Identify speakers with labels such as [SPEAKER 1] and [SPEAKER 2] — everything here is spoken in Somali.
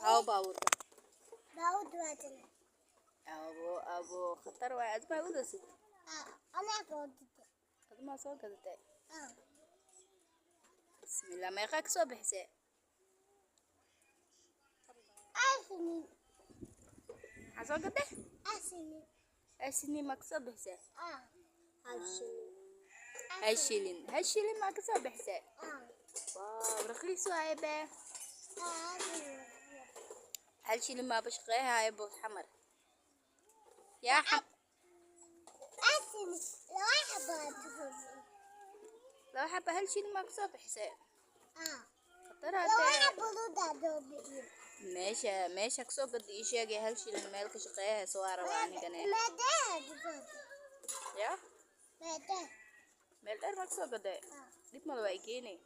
[SPEAKER 1] Hawo baabuurka.
[SPEAKER 2] Baabuurta waa tana.
[SPEAKER 1] Abo abo khatar waay, admaa udasid.
[SPEAKER 2] Anaa soo gadatay.
[SPEAKER 1] Admaa soo gadatay? Bismillah, meeqaa kasoo bixisay?
[SPEAKER 2] Asini.
[SPEAKER 1] Maxaa soo gaday?
[SPEAKER 2] Asini.
[SPEAKER 1] Asini maa kasoo bixisay?
[SPEAKER 2] Hal shilin.
[SPEAKER 1] Hal shilin, hal shilin maa kasoo bixisay? Waaw, raqiis waaye be. Hal shilin maaba shaqeeyahaayo bo xamar yaa xam.
[SPEAKER 2] Asini laba xabaad.
[SPEAKER 1] Laba xaba hal shilin maa kasoo bixisay? Khatar
[SPEAKER 2] laba
[SPEAKER 1] hadee.
[SPEAKER 2] Xabadood soo bixiyo.
[SPEAKER 1] Meesha kasoo gada ii sheegay, hal shilin meel ka shaqeeyahayso waa rabaa anigane.
[SPEAKER 2] Meedaa?
[SPEAKER 1] Ya.
[SPEAKER 2] Meedaa?
[SPEAKER 1] Meel dheer maa kasoo gaday? Dhib male, waa i keenay.